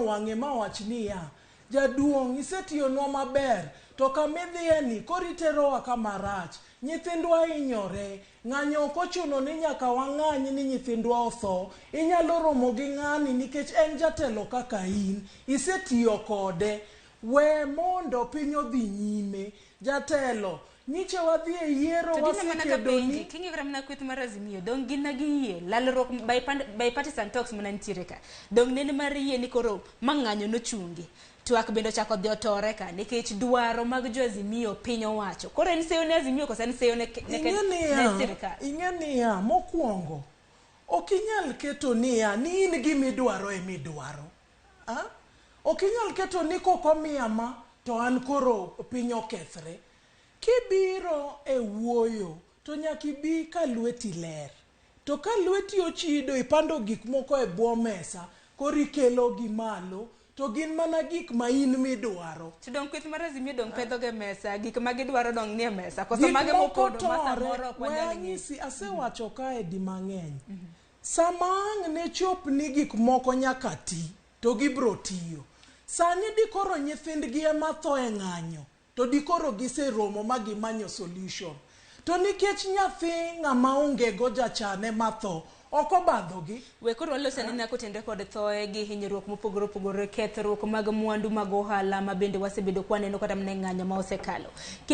ong'iyo wang'e ma owach niya, jaduong' isetiyonwa maber, to kama idhiye ni koro iterowa kama rach. Nyithindwa hinyore. Ng'anyo ok ochuno ni nyaka wang'any ni nyithindwa otho. Inyalo romo gi ng'ani nikech en jatelo kaka in. Isetiyo kode. We mondo piny odhi nyime. Jatelo, nyiche wadhi e yiero To dine mana ka wasekedo penji, ni king'iyo kata mana kweth mar Azimio, dong' gin na giyie, lalruok bipartisan talks mana nitiere ka. Dong' nene mar yie ni koro ma ng'anyo nochungi. Twak bende ochako dhi otore ka nikech dwaro mag jo Azimio piny owacho. Koro en seyo ne Azimio koso en seyo ne, ne, Ing'e ne niya, sirkal? ing'e niya, mokwongo, ok inyal keto niya ni in gimidwaro emidwaro. Ah? Ok inyal keto ni kok omiya ma to an koro piny okethre. Kibiro e wuoyo to nyaka ibi ka lweti ler. To ka lweti ochido ipando gik moko e bwo mesa, koro ikelogi malo, to gin mana gik ma in midwaro. To dong' kweth mar Azimio dong' pedho ge mesa, gik ma gidwaro dong' nie mesa. Koso Gik mage moko mopondo ma tore, samoro ok we wanyal ng'eyo. anyisi, asewacho kae di mang'eny. Sama ang' ne chop ni gik moko nyaka ti, to gibro tiyo. Sani dikoro nyithindgi ema tho e ng'anyo, to dikoro giseromo ma gimanyo solution. To nikech nyathi ng'ama onge go jachan ema tho, ok obadhogi. We koro walos anena kotenre kod thoe gi hinyruok mopogore opogore, kethruok mag mwandu mag ohala ma bende wasebedo kwaneno kata mana e ng'anyo ma osekalo.